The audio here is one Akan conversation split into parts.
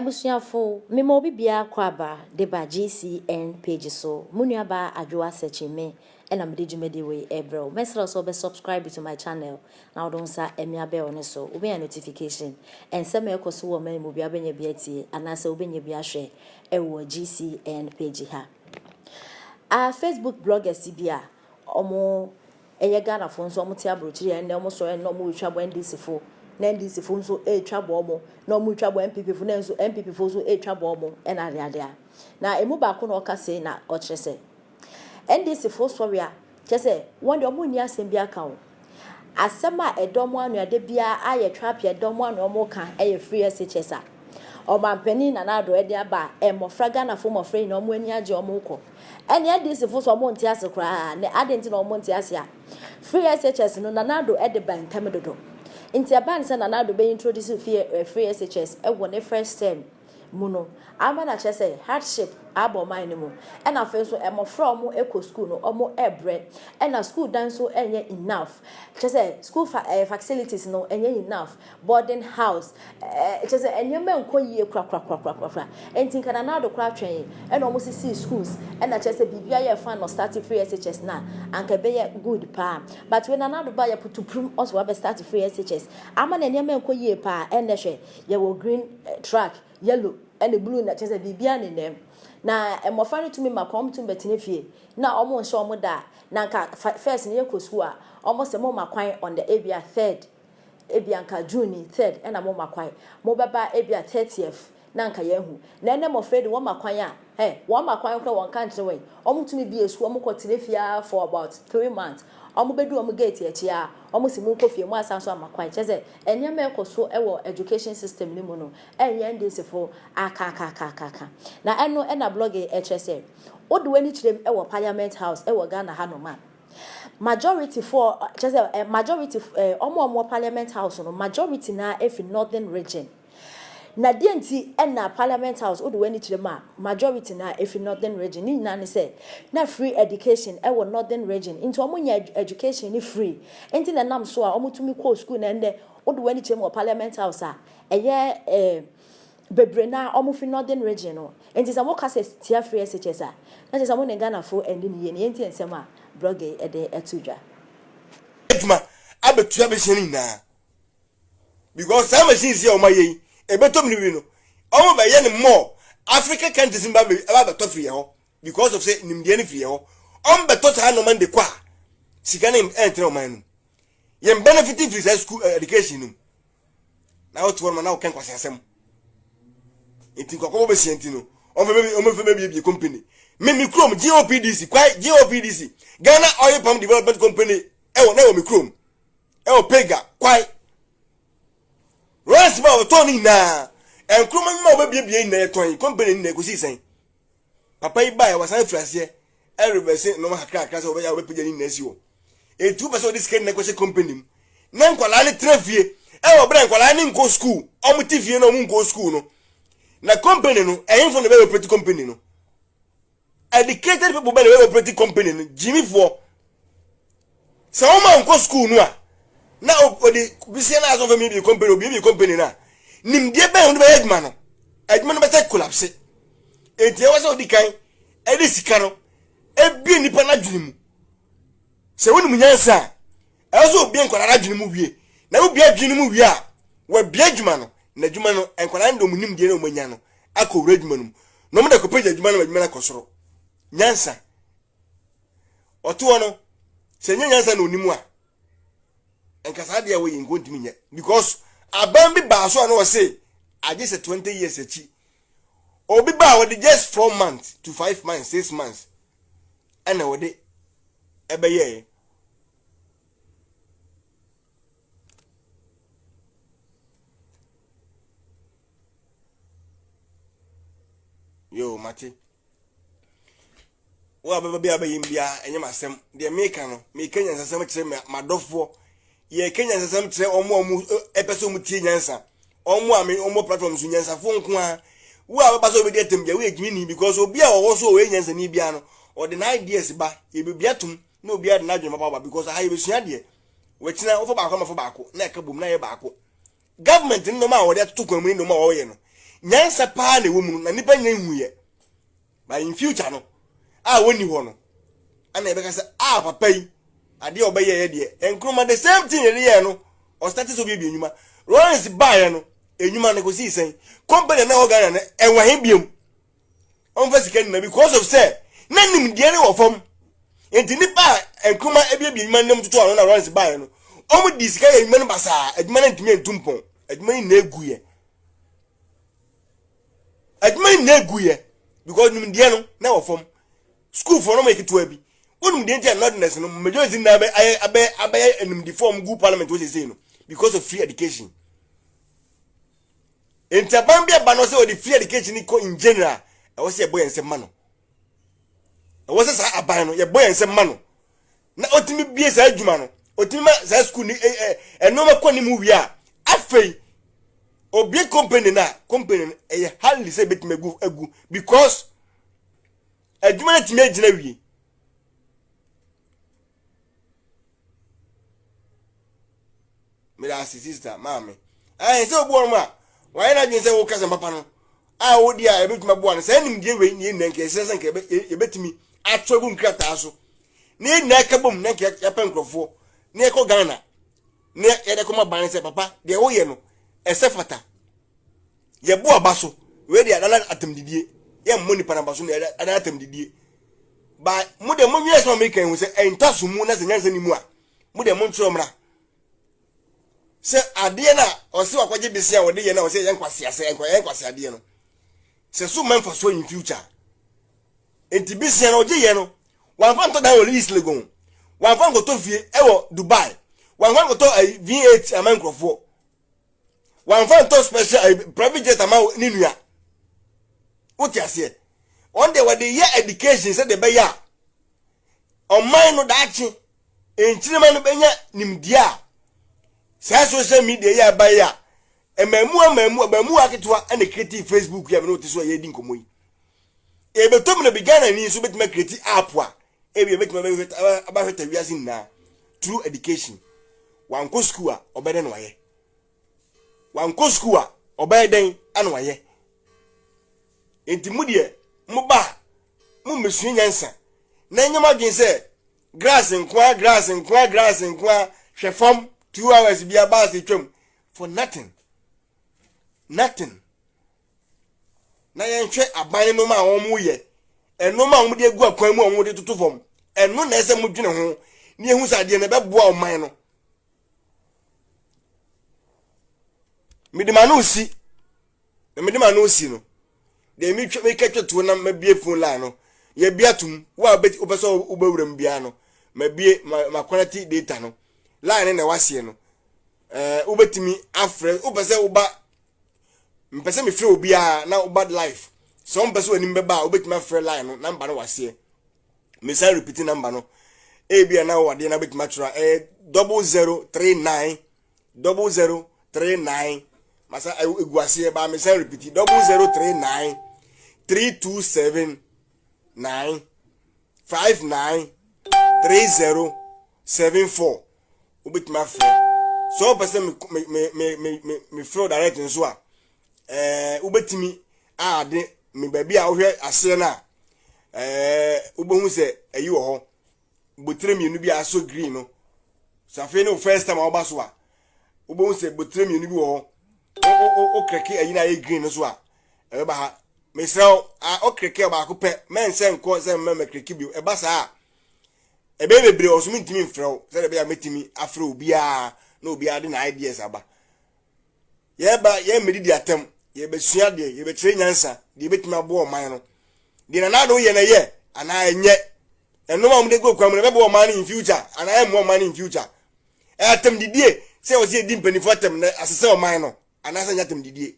Abusuafo, mema obi biara kɔ aba de ba GCN page so. Mo nuabaa Adwoa Sekyime na mede dwumadie wei rebrɛ wo. Mɛsrɛ wo sɛ wobɛ subscribe to my channel na wode wo nsa amia bell no so. Wobɛnya notification. Nsɛm a ɛkɔ so wɔ ɔman yi mu biara wobɛnya bi atie anaasɛ wobɛnya bi ahwɛ wɔ GCN page ha. Ah, Facebook bloggers bi a wɔn Ɛyɛ Ghanafoɔ nso wɔn te abrokyire a ɛnɛ wɔn sɔre ɛnɛ wɔn retwa bɔ NDC fo na NDC fo nso retwa bɔ wɔn na wɔn retwa bɔ NPP fo na nso NPP fo nso retwa bɔ wɔn ɛna ade ade a na emu baako na ɔka sei na ɔkyerɛ sɛ NDC fo sɔre a kyerɛ sɛ wɔn deɛ wɔn nni asɛm bi aka o asɛm a ɛdɔ wɔn ano ade biara ayɛ twapia ɛdɔ wɔn ano wɔn ka ɛyɛ free SHS a ɔmanpanin Nana Addo ɛde aba a mmɔfra Ghanafoɔ mmɔfra nyinaa wɔn ani agye wɔn kɔ Ɛne NDC fo so ɔmo nte ase koraa ne aden nti na ɔmo nte ase a free SHS no Nana Addo de ba ntɛm dodo nti ɛbaa ne sɛ Nana Addo bɛ introduce free SHS wɔ ne first term mu no ama na kyerɛ sɛ hardship abɔ ɔman no mu ɛna afei nso mmɔfra a ɔmo kɔ school no ɔmo ɛbrɛ ɛna school dan nso ɛnyɛ enough kyerɛ sɛ school fa eh, facilities no ɛnyɛ enough boarding house ɛɛ kyerɛ sɛ nneɛma nkɔ yie korakorakorakorakora. Nti nka Nana Addo koraa twɛn ɛna wɔn sisii schools ɛna kyerɛ sɛ biribiara yɛ fine na ɔstarte free SHS no a anka ɛbɛyɛ good paa. But wei Nana Addo baeɛ putupurum ɔsɛ wabɛ start free SHS ama na nneɛma nkɔ yie paa. Ɛnnɛ hwɛ yɛwɔ green track, yellow ɛne blue na kyerɛ sɛ biribiara nenam. Na mmɔfra no tumi ma kwan wɔn tumi bɛtena fie na wɔn nhyɛ wɔn da a na nka first no yɛkɔ school a wɔn sɛ mo ma kwan on the ebia third Ebia anka June ni third ɛna mo ma kwan. Mo bɛba ebia thirtieth na anka yɛahu. Na ɛnɛ mmɔfra yi de wɔn ma kwan a, hey, wɔn ma kwan koraa wɔn nka nkyerɛ wɔn. Wɔn tumi bue sukuu, wɔn kɔ tena fie ara for about 3 months. Wɔn bɛdu wɔn gate akyi ara, wɔn se mo nkɔ fie, mo asan so ama kwan. Kyerɛ sɛ nneɛma a ɛkɔ so wɔ education system no mu no, ɛnyɛ NDC fo akaakaakaaka. Na ɛno ɛna blog yi ɛkyerɛ sɛ, wode w'ani kyerɛ mu wɔ parliament house wɔ Ghana hanom a, Majority foɔ kyerɛ sɛ eh, majority eh, wɔn a wɔwɔ parliament house no majority naa efi northern region. Na deɛ nti ɛna parliament house wode w'ani kyerɛ mu a majority naa efi northern region ne nyinaa ne sɛ na free education ɛwɔ northern region nti wɔn nya education ne free nti na ɛnam so a wɔn tumi kɔɔ school na ɛndɛ wode w'ani kyerɛ mu wɔ parliament house a ɛyɛ eh, Bebree no ara wɔn fi northern region no nti sɛ mo ka sɛ tia free SHS a na kyerɛ sɛ mo ne Ghana foɔ ɛndi no yie no yɛntie nsɛm a blogger yi de to dwa. Adwuma abɛtua bɛhyia no nyinaa because saa machines yi a wɔn ayɛ yi ɛbɛtɔ mu no bi no wɔn bɛyɛ no more Africa countries no ba bɛtɔ firi yɛ hɔ because of sɛ nimdeɛ no firi yɛ hɔ wɔn bɛtɔ saa nneɛma no de kɔ a sika no ɛntena ɔman no mu yɛn benefit firi saa school eh, education no mu na wote hɔ no na woka nkwaseasɛm nti nkɔkɔbɔ bɛsia nti no ɔmfɛ bɛbiebie company me me kurom gopdc kwae gopdc ghana oil palm development company ɛwɔ na ɛwɔ me kurom ɛwɔ pega kwae rice ba wɔtɔn no nyinaa nkuruma nnwuma a wɔbɛbiebie nyinaa yɛtɔn company nyinaa ɛkɔsii sɛn Papa yi baeɛ wasan afiri aseɛ ɛrevɛse nneɛma kakrakra sɛ wɔbɛyɛ a wɔbɛpagya ne nyinaa si hɔ. Enti wopɛ sɛ wɔde sika nyinaa kɔhyɛ company mu na nkwadaa no tena fie ɛwɔ berɛ a nkwadaa no nkɔ school, wɔn te fie na wɔn nkɔ school no na company no ɛhenfo na ɛbɛyɛ operate company no? Educated people bɛ na ɛbɛyɛ operate company no, gyimifoɔ. Sɛ wɔn a nkɔ school no a na ɔde bisia na asɔfo mi bi company obi bi company no a nimdeɛ bɛn wɔde bɛyɛ adwuma no adwuma no bɛsɛ collapse. Enti ɛwɔ sɛ odi kan ɛde sika no ebie nipa n'adwene mu. Sɛ wonim nyansa a, ɛwɔ sɛ obie nkwadaa n'adwene mu wie. Na wobie adwene no mu wie a, wabie adwuma no, na adwuma no nkwadaa no de wɔn nimdeɛ na wɔn anya no akɔwura adwuma no mu. Na wɔn de akɔpagya adwuma no ma adwuma no akɔ soro. Nyansa. Ɔte hɔ no, sɛ nyɛ nyansa na onim a, nka saa adeɛ a wɔyɛ nko ntumi nyɛ because aban bi baa so a na ɔse agye sɛ 20 years akyi obi baa wɔde just 4 months to 5 months 6 months ɛna wɔde ɛbɛyɛɛ. Yo mate. Wo a bɛba bi a bɛyɛ biara ɛnyɛ m'asɛm. Deɛ meka no, meka nyansasɛm kyerɛ m'adɔfoɔ. Yɛka nyansasɛm kyerɛ wɔn a wɔn ɛpɛ sɛ wɔn tie nyansa. Wɔn a me wɔn platform so nyansafoɔ nko ara. Wo a bɛba sɛ wɔbɛdi atam bia woyɛ gyimini because obi a ɔwɔ so ɔyɛ nyansani biara no ɔde n'ideas ba yɛbɛbi atom na obiara de n'adwene papa ba because aha yɛbɛsua adeɛ. Wɔkyina wofa baako ama fa baako na ɛka bom na yɛ baako. Government no nneɛma a wɔde atoto kwan mu ne nneɛma a wɔyɛ no, Nyansa paa na ɛwɔ mu no na nnipa nyɛ nhuiɛ. But in future no, a wɔnni hɔ no, ana yɛbɛka sɛ a papa yi adeɛ a ɔbɛyɛeɛ deɛ Nkrumah the same thing yɛde yɛɛ no ɔstate sɛ ɔbiebie nnwuma. Lawrence baeɛ no, nnwuma no kɔsii sɛn? Company a na ɛwɔ Ghana no ɛwɔ he biom? Ɔmfa sika nna because of sɛ na nimdeɛ no wɔ fam. Nti nipa a Nkrumah ebiebie nnwuma no nam toto ano na Lawrence baeɛ no, wɔn di sika yɛ nnwuma no basaa, adwuma no ntumi antu mpɔn, adwuma no nyinaa eguiɛ. Adwuma no nyinaa eguiɛ because nimdeɛ no na wɔ fam. Sukuufoɔ no wɔn yɛ ketewa bi. Wonim deɛ nti a northerners no majority nyinaa abɛ ayɛ abɛ abɛyɛ animdefoɔ a wɔn gu parliament wɔ sesei no because of free education. Nti aban bi aba no sɛ ɔde free education kɔ in general, ɛwɔ sɛ yɛbɔ yɛn nsɛm ma no. Ɛwɔ sɛ saa aban no yɛbɔ yɛn nsɛm ma no na ɔtumi bie saa adwuma no, ɔtumi ma saa sukuu ni ɛ ɛ nneɛma kɔ ne mu wie a, afei obie company no a company no ɛyɛ hardly sɛ ebetumi agu agu because adwuma no tumi agyina wie. Meda ase sister maame. Ɛn sɛ obi wɔn a wɔayɛ n'adwene sɛ wɔka sɛm papa no a wɔdi a ɛbɛtumi aboa no saa nimdeɛ wei ne yɛn nyinaa nka yɛsrɛ sɛ nka yɛbɛtumi atwerɛ gu nkrataa so na yɛn nyinaa ka bom na nka yɛpɛ nkurɔfoɔ na yɛkɔ Ghana na yɛde kɔma ban sɛ papa deɛ woyɛ no ɛsɛ fata yɛbo aba so wei deɛ adana atamdidie yɛmmɔ nipa no aba so na adana atamdidie ba mo deɛ monwene sɛ Amerika yi ho sɛ ɛntɔ so mu na sɛ nyansa ni mu a mo deɛ montwerɛ mmra sɛ adeɛ no a ɔsɛ wakɔgye bese a wɔde yɛ no a ɔsɛ yɛ nkwaseasɛ yɛ nkwaseadeɛ no sɛ so ma mfasoɔ in future. Nti besia no ɔgye yɛ no wamfa ntɔ dan wɔ East Legon, wamfa nkɔtɔ fie ɛwɔ Dubai, wamfa nkɔtɔ ayi V8 ama nkurɔfoɔ, wamfa ntɔ special ayi private jet ama ne nua. Wote aseɛ? Wɔn deɛ wɔde yɛ education sɛ deɛ ɛbɛyɛ a ɔman no daakye nkyirima no bɛnya nimdeɛ a saa social media yi aba yi a mmaamua mmaamua mmaamua aketewa ɛna creative Facebook yi a mene wote so a yɛredi nkɔmmɔ yi. Ɛbɛtɔ mu na bi Ghana ni nso bɛtumi akreati app a ebi ɛbɛtumi abɛhwɛta wiase nyinaa through education. Wankɔ school a ɔbɛyɛ dɛn na wayɛ? Wankɔ school a ɔbɛyɛ dɛn ana wayɛ? Nti mo deɛ mo ba a mo mmɛsua nyansa na ɛnyɛ mo adwene sɛ grass nkoa grass nkoa grass nkoa hwɛ fam 2 hours bi a baase twam for nothing, nothing. Na yɛnhwɛ aban nneɛma a wɔyɛ, nneɛma a wɔde agu akwan mu a wɔde toto fam. Ɛno na ɛsɛ modwene ho na yɛhu sɛ adeɛ no ɛbɛboa ɔman no. Mede m'ano si na mede m'ano si no deɛ metwa meka twa tuo na mabie phone line no yɛbi atum wo a wopɛ sɛ wobɛwura mu biara no mabie ma ma connect data no line no na ɛwɔ aseɛ no ɛɛ wobɛtumi afrɛ wopɛ sɛ woba mpɛ sɛ mefrɛ obiara na woba live sɛ wompɛ sɛ w'anim bɛba a wobɛtumi afrɛ line no number no waseɛ mesan repeat number no ebi a na wɔ adeɛ na wobɛtumi atwerɛ ɛyɛ 0039 0039 masa egu aseɛ ba mesan repeat 0039 327 9 59 3074. Wobɛtumi afrɛ sɛ wopɛ sɛ me me me me me mefrɛ direct nso a wobɛtumi aade me baabi a wohwɛ aseɛ no a wobɛhu sɛ ayi wɔ hɔ botire mmienu bi a asɔ green no. Sɛ afei ne wo first time a woba so a wobɛhu sɛ botire mmienu bi wɔ hɔ wokrɛke ayi no ayɛ green no so a ɛbɛba ha. Mesrɛ wo wokrɛke baako pɛ mɛnsɛ nkɔ sɛ mmɛmɛkrɛke bio. Ɛba saa a ɛbɛyɛ bebree wɔ so mentumi mfrɛ wo sɛdeɛ ɛbɛyɛ a mɛtumi afrɛ obiara na obiara de na ideas aba. Yɛba yɛmmɛdidi atɛm, yɛbɛsua deɛ yɛbɛkyerɛ nyansa deɛ yɛbɛtumi aboa ɔman no. Deɛ Nana Addo yɛ no ɛyɛ anaa ɛnyɛ? Ɛnom a wɔde gu kwan mu no ɛbɛboa ɔman no in future anaa ɛmmoa ɔman no in future? Ɛyɛ atɛm didie sɛ wɔsɛ yɛdi mpanimfoɔ atɛm na asesɛ ɔman no anaasɛ ɛnyɛ atɛm didie?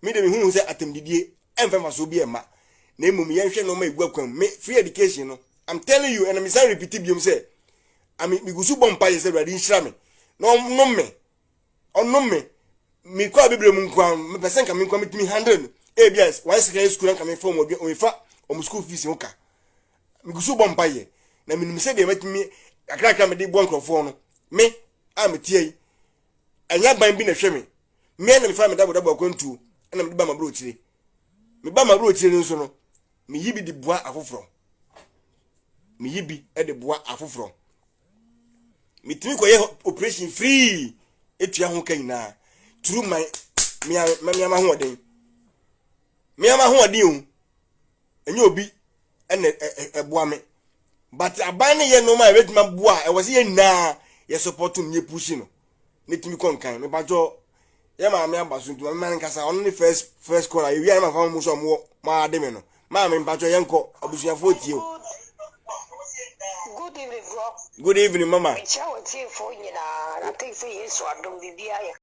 Me de mehu sɛ atɛm didie ɛmfa mfasoɔ bi ɛmma na mmom yɛnhwɛ nneɛma egu akwan mu. Me free education no, I'm telling you and mesan repeat biom sɛ ame megu so bɔ mpa yɛ sɛ Awurade nhyira me na ɔnom me ɔnom me mekɔ abibire mu nkoa mepɛ sɛ nka me nkoa metumi handle no. Ebi a wɔayɛ secondary school na nka mefa wɔn aduan mefa wɔn school fees ho ka. Megu so bɔ mpa yɛ na menim sɛ deɛ mɛtumi kakrakra mede boa nkurɔfoɔ no. Me a metie yi ɛnyɛ ban bi na ɛhwɛ me. Mmea na mefa me dabodabo akwantuo. Ɛna mede ba m'aburokyire. Meba m'aburokyire no nso no, meyi bi de boa afoforɔ. Meyi bi de boa afoforɔ. Metumi kɔyɛ operation free etua ho ka nyinaa through my mea mea m'ahoɔden. Mea m'ahoɔden o. Ɛnyɛ obi ɛna ɛboa me. But aban no yɛ nneɛma a ɛbɛtumi aboa a ɛwɔ sɛ yɛn nyinaa yɛ support no yɛ push no na ɛtumi kɔ nkan. Mepatwɔ yɛ maame aba so nti maame ma no nkasa ɔno ne first first caller yɛwie a na mafa mo so a mowɔ mo ade me no maame mpatwɔ yɛnkɔ abusuafoɔ tie o. Good evening, bro. Good evening, mama. Mekyia wɔ tiefoɔ nyinaa na think sɛ Yesu adom biribiara yɛ.